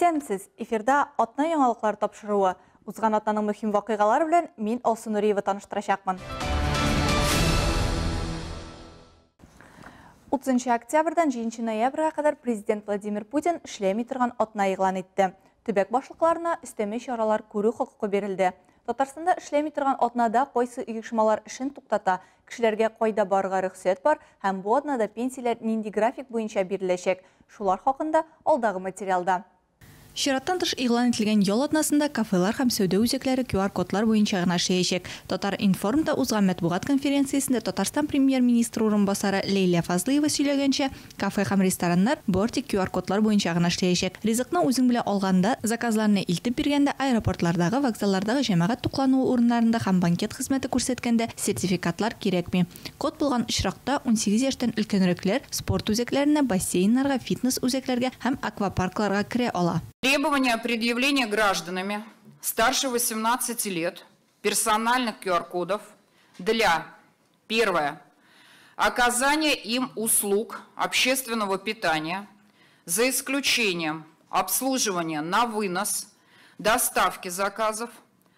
Исәнмесез! Эфирда атна яңалыклары тапшыруы. Узган атнаның мөһим вакыйгалары белән мин Алсу Нуриева таныштырачакмын. 30 октябрьдән 7 ноябрьгә кадәр президент Владимир Путин эшләми торган атна игълан итте. Төбәк башлыкларына өстәмә чаралар күрү хокукы бирелде. Татарстанда эшләми торган атнада кайсы оешмалар эшен туктата, кешеләргә кайда барырга рөхсәт бар һәм бу атнада пенсияләр нинди график буенча биреләчәк, шулар хакында алдагы материалда. Чираттан тыш игълан ителгән ял атнасында кафелар һәм сәүдә үзәкләре QR-кодлар буенча гына эшләячәк. Татар-информ да узган матбугат конференциясендә Татарстан Премьер-министры урынбасары Ләйлә Фазлыева сөйләгәнчә, кафе һәм рестораннар бары тик QR-кодлар буенча гына эшләячәк. Ризыкны үзең белән алганда, заказларны илтеп биргәндә, аэропортлардагы, вокзаллардагы җәмәгать туклануы урыннарында һәм банкет хезмәте күрсәткәндә сертификатлар кирәкми. Код булган очракта, 18 яшьтән өлкәнрәкләр спорт үзәкләренә, бассейннарга, фитнес-үзәкләргә һәм аквапаркларга керә ала. Требование о предъявлении гражданами старше 18 лет персональных QR-кодов для, первое, оказания им услуг общественного питания за исключением обслуживания на вынос, доставки заказов,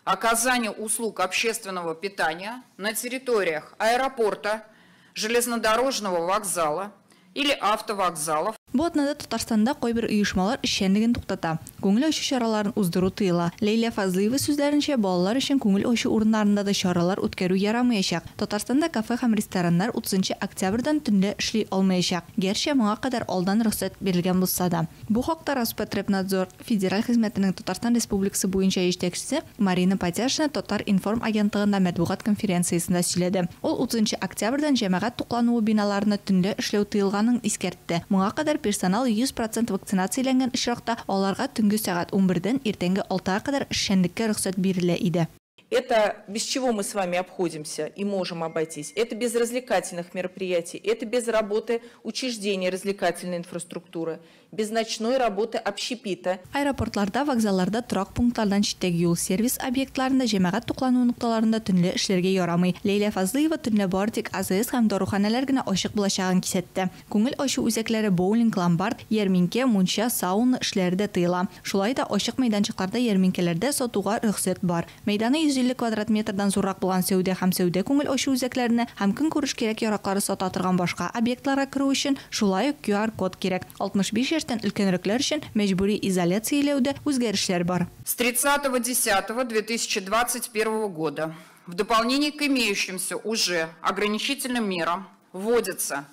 оказания услуг общественного питания на территориях аэропорта, железнодорожного вокзала или автовокзалов. Бу атнада Татарстанда кайбер оешмалар эшчәнлеген туктата. Күңел ачу чараларын уздыру тыела. Ләйлә Фазлыева сүзләренчә, балалар өчен күңел ачу урыннарында да чаралар үткәрү ярамаячак. Татарстанда кафе һәм рестораннар 30 октябрьдән төнлә эшли алмаячак. Гәрчә моңа кадәр алдан рөхсәт бирелгән булса да. Бу хакта Роспотребнадзор федераль хезмәтенең Татарстан Республикасы буенча җитәкчесе Марина Патяшина Татар-информ агентлыгында матбугат конференциясендә сөйләде. Ул 30 октябрьдән җәмәгать туклануы биналарында төнлә эшләү тыелганын искәртте. Моңа кадәр персонал 100% вакцинацияләнгән очракта аларга төнге сәгать 11-дән иртәнге 6-га кадәр эшчәнлеккә рөхсәт бирелә иде. Это без чего мы с вами обходимся и можем обойтись. Это без развлекательных мероприятий, это без работы учреждений развлекательной инфраструктуры, без ночной работы общепита. Аэропортларда, вокзалларда, торак пунктлардан читтәге юл сервис объектларында, җәмәгать туклануы нокталарында төнлә эшләргә ярамый. Ләйлә Фазлыева төнлә бары тик АЗС һәм даруханәләр генә ачык булачагын кисәтте. Күңел ачу үзәкләре, боулинг, ломбард, ярминкә, мунча, сауна эшләре дә тыела. Шулай да ачык мәйданчыкларда ярминкәләрдә сатуга рөхсәт бар. Мәйданы 150 квадрат метрдан зуррак булган сәүдә һәм сәүдә күңел ачу үзәкләренә һәм көнкүреш кирәк-яраклары сата торган башка объектларга керү өчен шулай ук QR-код кирәк. 65 яшьтән өлкәнрәкләр өчен мәҗбүри изоляцияләүдә үзгәрешләр бар. С 30.10.2021 года в дополнение к имеющимся уже ограничительным мерам вводится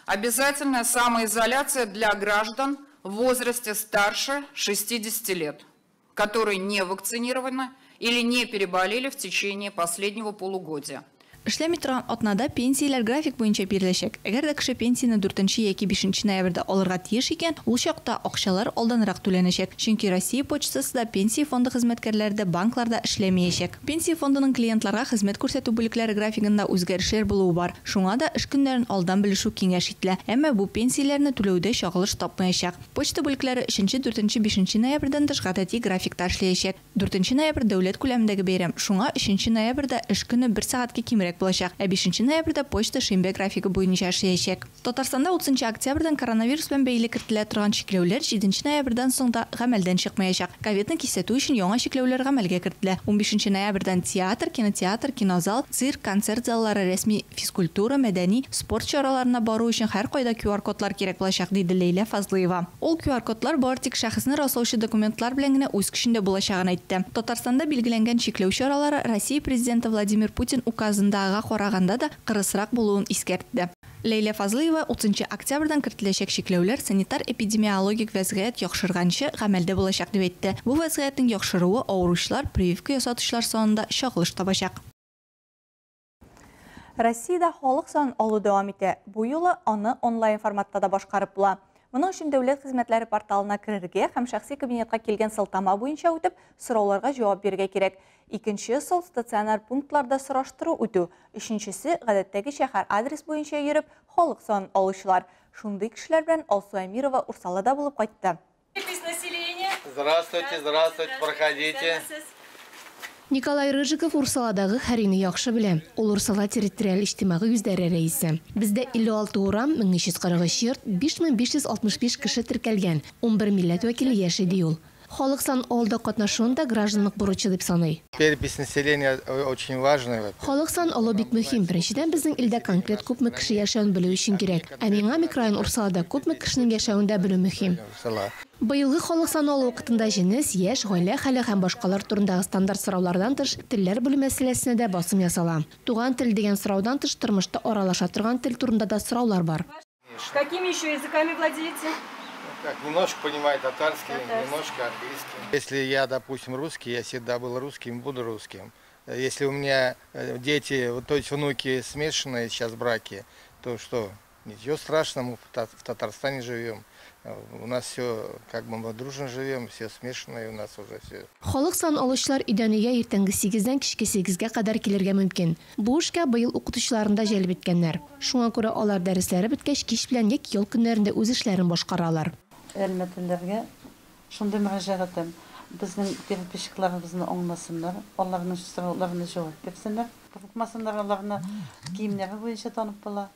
обязательная самоизоляция для граждан в возрасте старше 60 лет, которые не вакцинированы или не переболели в течение последнего полугодия. Эшләми торган атнада пенсияләр график буенча биреләчәк. Әгәр дә кеше пенсияне 4 яки 5 ноябрьдә алырга тиеш икән, ул чакта акчалар алданрак түләнәчәк. Чөнки Россия почтасы да, пенсия фонды хезмәткәрләре дә банкларда эшләмәячәк. Пенсия фондының клиентларга хезмәт күрсәтү бүлекләре графигында үзгәрешләр булуы бар. Шуңа да эш көннәрен алдан белешү киңәш ителә. Әмма бу пенсияләрне түләүдә чагылыш тапмаячак. Почта бүлекләре 3, 4, 5 ноябрьдән тыш гадәти графикта эшләячәк. 4 ноябрь дәүләт күләмендәге бәйрәм. Шуңа 3 ноябрьдә эш көне 1 сәгатькә кимрәк булачак. Ә 5 ноябрьдә почта шимбә графигы буенча эшләячәк. Татарстанда 30 октябрьдән коронавирус белән бәйле кертелә торган чикләүләр 7 ноябрьдән соң да гамәлдән чыкмаячак. Ковидны кисәтү өчен яңа чикләүләр гамәлгә кертелә. 15 ноябрьдән театр, кинотеатр, кинозал, цирк, концерт заллары, рәсми физкультура, мәдәни, спорт чараларына бару өчен һәркайда QR-кодлар кирәк булачак, диде Ләйлә Фазлыева. Ул QR-кодлар бары тик шәхесне раслаучы документлар белән генә үз көчендә булачагын әйтте. Татарстанда билгеләнгән чикләү чаралары Россия президенты Владимир Путин указындагыга караганда да кырысрак булуын искәртте. Ләйлә Фазлыева 30 октябрьдән кертеләчәк чикләүләр санитар-эпидемиологик вәзгыять яхшырганчы гамәлдә булачак дип әйтте. Бу вәзгыятьнең яхшыруы авыручылар, прививка ясатучылар санында чагылыш табачак. Россиядә халык санын алу дәвам итә. Бу юлы аны онлайн форматта да башкарып була. Моның өчен дәүләт хезмәтләре порталына керергә һәм шәхси кабинетка килгән сылтама буенча үтеп, сорауларга җавап бирергә кирәк. Икенче ысул стационар пунктларда сораштыру үтү. Өченчесе гадәттәгечә һәр адрес буенча йөреп, халык санын алучылар. Шундый кешеләр белән Алсу Әмирова Урсалыда булып кайтты. Здравствуйте, здравствуйте, проходите. Николай Рыжиков Урсаладагы һәр өйне яхшы белә. Ул Урсала территориаль иҗтимагый үзидарә рәисе. Бездә 56 урам, 1343 йорт, 5565 кеше теркәлгән. 11 милләт вәкиле яши, ди ул. Халык сан алуда катнашуын да гражданлык бурычы дип саный. Перепись населения очень важная. Халык сан алу бик мөһим. Беренчедән, безнең илдә конкрет күпме кеше яшәвен белү өчен кирәк. Ә миңа микрорайон Урсалада күпме кешенең яшәвен дә белү мөһим. Быелгы халык саны алу вакытында җенес, яшь, гаилә хәле һәм башкалар турындагы стандарт сораулардан тыш, телләр белү мәсьәләсенә дә басым ясала. Туган тел дигән сораудан тыш, тормышта аралаша торган тел турында да сораулар бар. Какими еще языками владеете? Как, немножко понимаю татарский, немножко английский. Если я, допустим, русский, я всегда был русским, буду русским. Если у меня дети, то есть внуки смешанные сейчас браки, то что? Ничего страшного, мы в Татарстане живем. У нас все, как бы мы дружно живем, все смешанные у нас уже все. Халык сан алучылар өйдән өйгә иртәнге 8-дән кичке 8-гә кадәр килергә мөмкин. Бу эшкә быел укытучыларын да җәлеп иткәннәр. Шуңа күрә алар дәресләре беткәч кич белән яки ял көннәрендә үз эшләрен башкаралар. Әлмәтлеләргә шундый мөрәҗәгатем: безнең переписчикларыбызны аңласыннар, аларның сорауларына җавап бирсеннәр. Курыкмасыннар, аларны киемнәре буенча танып була.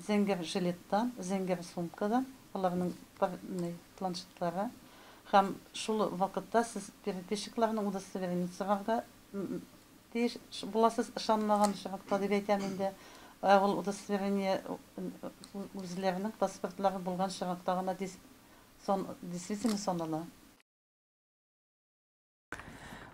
Зәңгәр жилеттан, зәңгәр сумкадан, аларның планшетлары. Һәм шул вакытта сез переписчикларның удостоверение сорарга тиеш буласыз, ышанмаган очракта дип әйтәм инде. Ул удостоверение үзләренең паспортлары булган очракта гына действительно санала.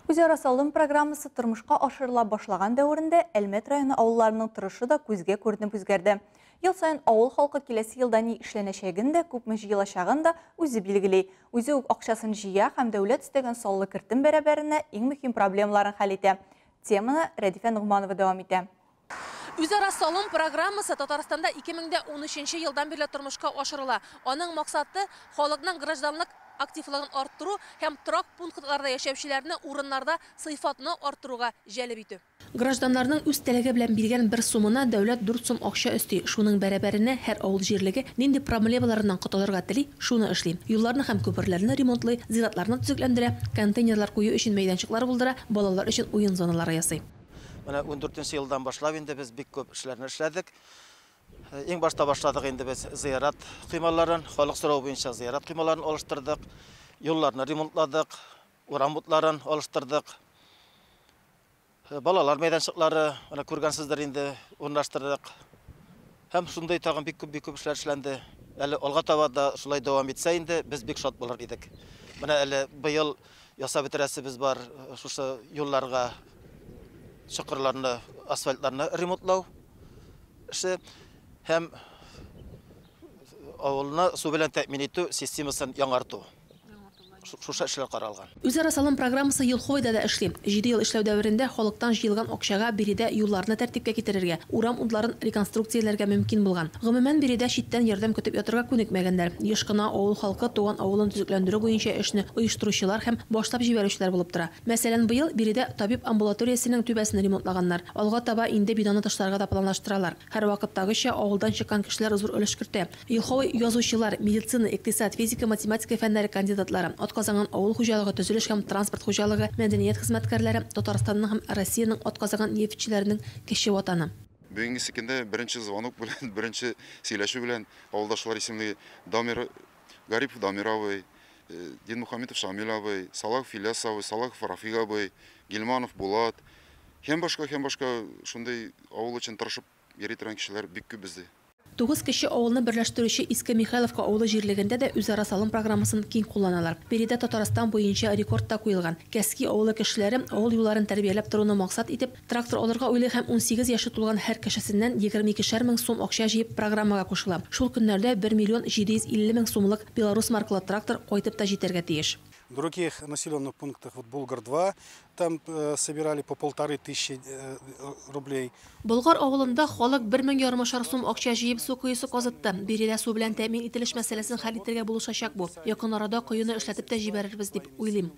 Үзара салым программасы тормышка ашырыла башлаган дәверендә Әлмәт районы авылларының торышы да күзгә күренеп үзгәрде. Ел саен авыл халкы киләсе елда ни эшләнәчәген дә, күпме җыелачагын да үзе билгели. Үзе үк акчасын җыя һәм дәүләт өстәгән саллы кертем бәрабәренә иң мөһим проблемаларын хәл итә. Теманы Рәдифә Нугманова дәвам итә. Үзара салым программасы Татарстанда 2013 елдан бирле тормышка ашырыла. Аның максаты халыкның гражданлык активлыгын арттыру һәм торак пунктларда яшәүчеләрне урыннарда сыйфатны арттыруга җәлеп итү. Гражданнарның үз теләге белән биргән бер сумына дәүләт 4 сум акча өсти. Шуның бәрабәренә һәр авыл җирлеге нинди проблемаларыннан котылырга тели, шуны эшли. Юлларны һәм күперләрне ремонтлый, зиратларны төзекләндерә, контейнерлар кую өчен мәйданчыклар булдыра, балалар өчен уен зоналары ясый. Менә 14 елдан башлап инде без бик күп эшләрне эшләдек. Иң башта башладык инде без зыярат коймаларын, халык соравы буенча зыярат коймаларын алыштырдык, юлларны ремонтладык, урам утларын алыштырдык. Балалар мәйданчыклары, аны күргәнсездер инде, урнаштырдык. Һәм шундай тагын бик күп эшләр эшләнде. Әле алга таба да шулай дәвам итсә инде, без бик шат булыр идек. Менә әле быел ясап бетерәсебез бар, шушы юлларга чокырларны, асфальтларны ремонтлау эше һәм авылны су белән тәэмин итү системасын яңарту. Шушы эшләр каралган. Үзара салым программасы Елховойда да эшли. 7 ел эшләү дәверендә халыктан җыелган акчага биредә юлларны тәртипкә китерергә, урам утларын реконструкцияләргә мөмкин булган. Гомумән, биредә читтән ярдәм көтеп ятырга күнекмәгәннәр. Еш кына авыл халкы туган авылын төзекләндерү буенча эшне оештыручылар һәм башлап җибәрүчеләр булып тора. Мәсәлән, быел биредә табиб амбулаториясенең түбәсен ремонтлаганнар. Алга таба инде бинаны ташларга да планлаштыралар. Һәр вакыттагыча авылдан чыккан кешеләр зур өлеш кертә. Елховой язучылар, медицина, икътисад, физика, математика фәннәре кандидатлары, атказанган авыл хуҗалыгы, төзелеш һәм транспорт хуҗалыгы, мәдәният хезмәткәрләре, Татарстанның һәм Россиянең атказанган нефтьчеләренең кече ватаны. Бүгенге көндә беренче звонок белән, беренче сөйләшү белән авылдашлар исемле Дамир Гарипов Дамир абый, Динмухаметов Шамил абый, Салахов Ильяс абый, Салахов Рафик абый, Гилманов Булат һәм башка шундый авыл өчен тырышып йөри торган кешеләр бик күп бездә. 9 кеше авылны берләштерүче Иске Михайловка авылы җирлегендә дә үзара салым программасын киң кулланалар. Биредә Татарстан буенча рекорд та куелган. Кәски авылы кешеләре авыл юлларын тәрбияләп торуны максат итеп, трактор алырга уйлый һәм 18 яше тулган һәр кешесеннән 22 мең сум акча җыеп программага кушыла. Шул көннәрдә 1 миллион 750 мең сумлык Беларусь маркалы трактор кайтып та җитәргә тиеш. В других населенных пунктах, вот Булгар-2, там собирали по 1500 рублей. Болгар авылында халык 1500 сум акча җыеп су коесы казытты. Биредә су белән тәэмин ителеш мәсьәләсен хәл итәргә булышачак бу. Якын арада коены эшләтеп тә җибәрербез дип уйлыйм.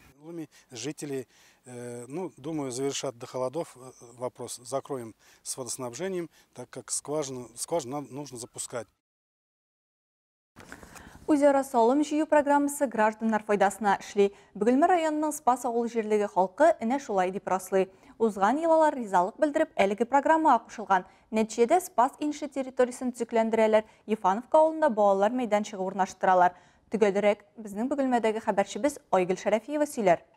Жители, ну, думаю, завершат до холодов вопрос. Закроем с водоснабжением, так как скважину нужно запускать. Үзара салым җыю программасы гражданнар файдасына эшли. Бөгелмә районының Спас авыл җирлеге халкы әнә шулай дип раслый. Узган ел алар ризалык белдереп, әлеге программага кушылган. Нәтиҗәдә Спас инше территориясен төзекләндерәләр, Ефановка авылында балалар мәйданчыгы урнаштыралар. Төгәлрәк безнең Бөгелмәдәге хәбәрчебез Айгөл Шәрәфиева сөйләр.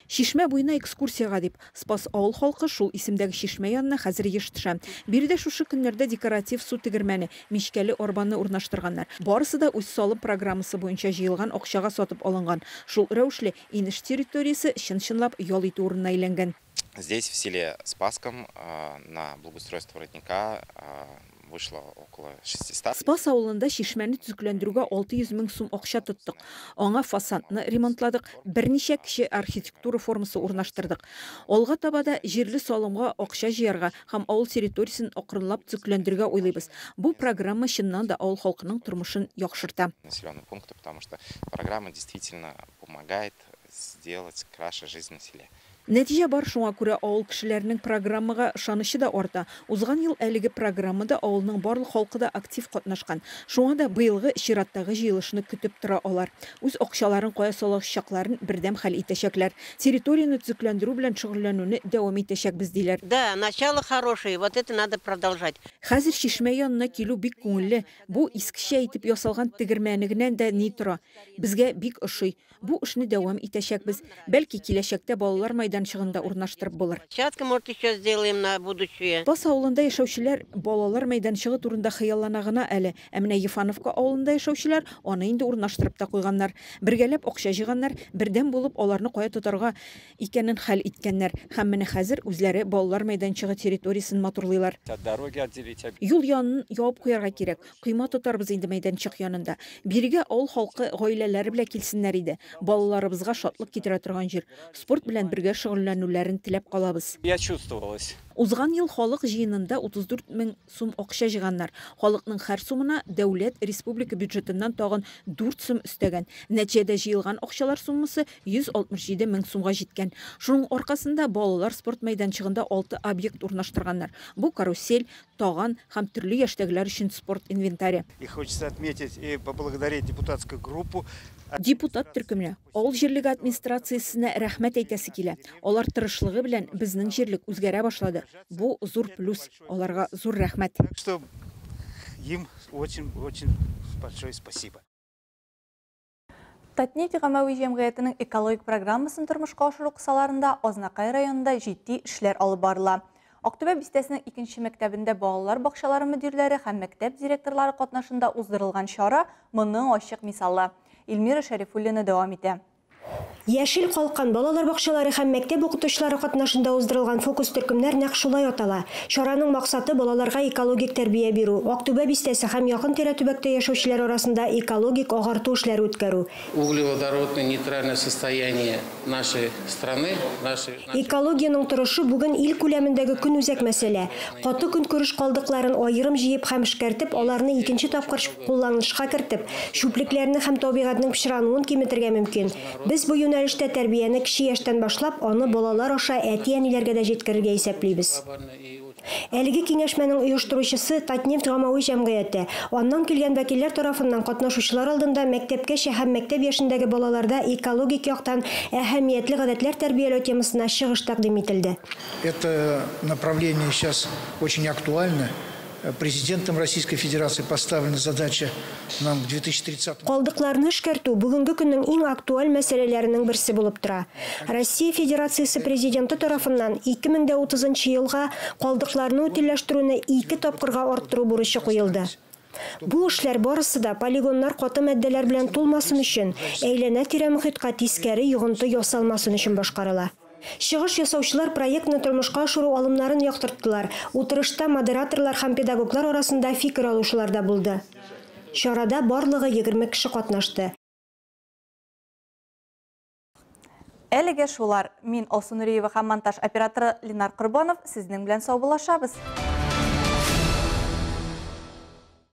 Чишмә буена экскурсиягә дип, Спас авыл халкы шул исемдәге чишмә янына хәзер еш төшә. Биредә шушы көннәрдә декоратив су тегермәне, мичкәле арбаны урнаштырганнар. Барысы да үз салым программасы буенча җыелган акчага сатып алынган. Шул рәвешле инеш территориясе чын-чынлап ял итү урынына әйләнгән. Здесь, в селе Спасском, на благоустройство родника вышло около 600. Спас авылында чишмәне төзекләндерүгә 600 мең сум акча тоттык. Аңа фасадны ремонтладык, берничә кече архитектура формасы урнаштырдык. Алга таба да җирле салымга акча җыярга һәм авыл территориясен акрынлап төзекләндерергә уйлыйбыз. Бу программа чыннан да авыл халкының тормышын яхшырта. Населенные пункты, потому что программа действительно помогает сделать краше жизнь на селе. Нәтиҗә бар, шуңа күрә авыл кешеләренең программага ышанычы да арта. Узган ел әлеге программада авылның барлык халкы да актив катнашкан. Шуңа да быелгы чираттагы җыелышны көтеп тора алар. Үз акчаларын кая салачакларын бердәм хәл итәчәкләр. Территорияне төзекләндерү белән шөгыльләнүне дәвам итәчәкбез, диләр. Да, начало хорошее, вот это надо продолжать. Хәзер чишмә янына килү бик күңелле. Бу искечә итеп ясалган тегермәне генә дә ни тора. Безгә бик ошый. Бу эшне дәвам итәчәкбез. Бәлки киләчәктә балалар мәйданчыгында урнаштырып булыр. Площадка, может, еще сделаем на будущее. Спас авылында яшәүчеләр балалар мәйданчыгы турында хыяллана гына әле. Ә менә Ефановка авылында яшәүчеләр аны инде урнаштырып та куйганнар. Бергәләп акча җыйганнар, бердәм булып аларны кая тотарга икәнен хәл иткәннәр. Һәм менә хәзер үзләре балалар мәйданчыгы территориясен матурлыйлар. От дороги отделить. Юл янын ябып куярга кирәк. Койма тотарбыз инде мәйданчык янында. Бирегә авыл халкы гаиләләре белән килсеннәр иде. Балаларыбызга шатлык китерә торган җир. Спорт белән бергә шөгыльләнүләрен теләп калабыз. Я чувствовалась. Узган ел халык җыенында 34 мең сум акча җыйганнар. Халыкның һәр сумына дәүләт республика бюджетыннан тагын 4 сум өстәгән. Нәтиҗәдә җыелган акчалар суммасы 167 мең сумга җиткән. Шуның аркасында балалар спорт мәйданчыгында 6 объект урнаштырганнар. Бу карусель, таган һәм төрле яшьтәгеләр өчен спорт инвентаре. И хочется отметить и поблагодарить депутатскую группу. Депутат төркеменә, авыл җирлеге администрациясенә рәхмәт әйтәсе килә. Алар тырышлыгы белән безнең җирлек үзгәрә башлады. Бу зур плюс, аларга зур рәхмәт. Так что им очень-очень большое спасибо. Татнефть гамәви җәмгыятенең экологик программасын тормышка ашыру кысаларында Азнакай районында җитди эшләр алып барыла. Актүбә бистәсенең икенче мәктәбендә балалар бакчалары мөдирләре һәм мәктәп директорлары катнашында уздырылган чара моның ачык мисалы. Эльмира Шәрифуллина дәвам итә. Яшел калкан балалар бакчалары һәм мәктәп укытучылары катнашында уздырылган фокус төркемнәр нәкъ шулай атала. Чараның максаты балаларга экологик тәрбия бирү, Актүбә бистәсе һәм якын тирә төбәктә яшәүчеләр арасында экологик агарту эшләре үткәрү. Углеводородное нейтральное состояние нашей страны, нашей Экологиянең торышы бүген ил күләмендәге көн үзәк мәсьәлә. Каты көнкүреш калдыкларын аерым җыеп һәм эшкәртеп, аларны икенче тапкыр кулланылышка кертеп, чүплекләрне һәм табигатьнең пычрануын киметергә мөмкин. Без бу юнәлештә тәрбияне кече яшьтән башлап, аны балалар аша әти-әниләргә дә җиткерергә исәплибез. Әлеге киңәшмәнең оештыручысы Татнефть гамәви җәмгыяте. Аннан килгән вәкилләр тарафыннан катнашучылар алдында мәктәпкәчә һәм мәктәп яшендәге балаларда экологик яктан әһәмиятле гадәтләр тәрбияләү темасына чыгыш тәкъдим ителде. Это направление сейчас очень актуально. Президентом Российской Федерации поставлена задача нам к 2030 Калдыкларны эшкәртү бүгенге көннең иң актуаль мәсьәләләренең берсе булып тора. Россия Федерациясе президенты тарафыннан 2030 елга калдыкларны утильләштерүне 2 тапкырга арттыру бурычы куелды. Бу эшләр барысы да полигоннар каты матдәләр белән тулмасын өчен, әйләнә-тирә мохиткә тискәре йогынты ясалмасын өчен башкарыла. Чыгыш ясаучылар проектны тормышка ашыру алымнарын яктырттылар. Утырышта модераторлар һәм педагоглар арасында фикер алышулар да булды. Чарада барлыгы 20 кеше катнашты. Әлегә шулар. Мин Алсу Нуриева һәм монтаж операторы Ленар Корбанов сезнең белән саубуллашабыз.